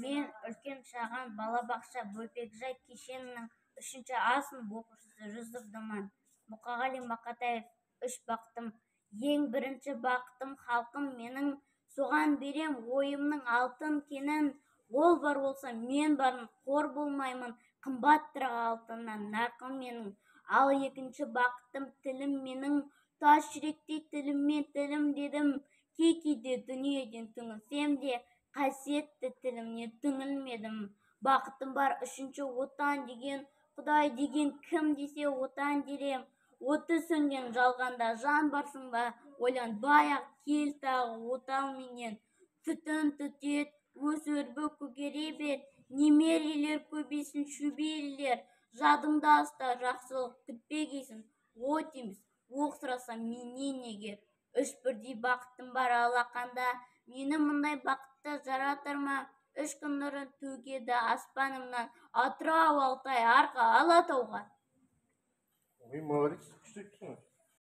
Мен үлкен шаған балабақша бөбекжай кешенінің 3 А сынып оқушысы Жүсіп Думан. Мұқағали Мақатаев. Үш бақытым. Ең бірінші бақытым халқым менің, соған берем ойымның алтын кенін. Ол бар болса, мен бармын, қор болмаймын, қымбаттырақ алтыннан нарқым менің. Ал екінші бақытым тілім менің, тас жүректей тіліммен тілім дедім. Кей кейде дүниеден түңілсем де, қасиетті тілімнен түңілмедім. Бақытым бар үшінші Отан деген, Құдай деген кім десе, Отан дерем. Оты сөнген жалғанда жан барсың ба, ойланбай-ақ кел тағы отал менен. Түтін түтет, өс, өрбі, көгере бер, немерелер көбейсін, шөберелер. Жадыңда ұста, жақсылық күтпегейсің, от емес, оқ сұраса менен егер. Үш бірдей бақытым бар алақанда, мені мұндай бақытты жаратар ма? Үш күн нұрын төгеді аспанымнан, Атырау, Алтай, Арқа, Алатауға. Ой, молодец, күшті айттың.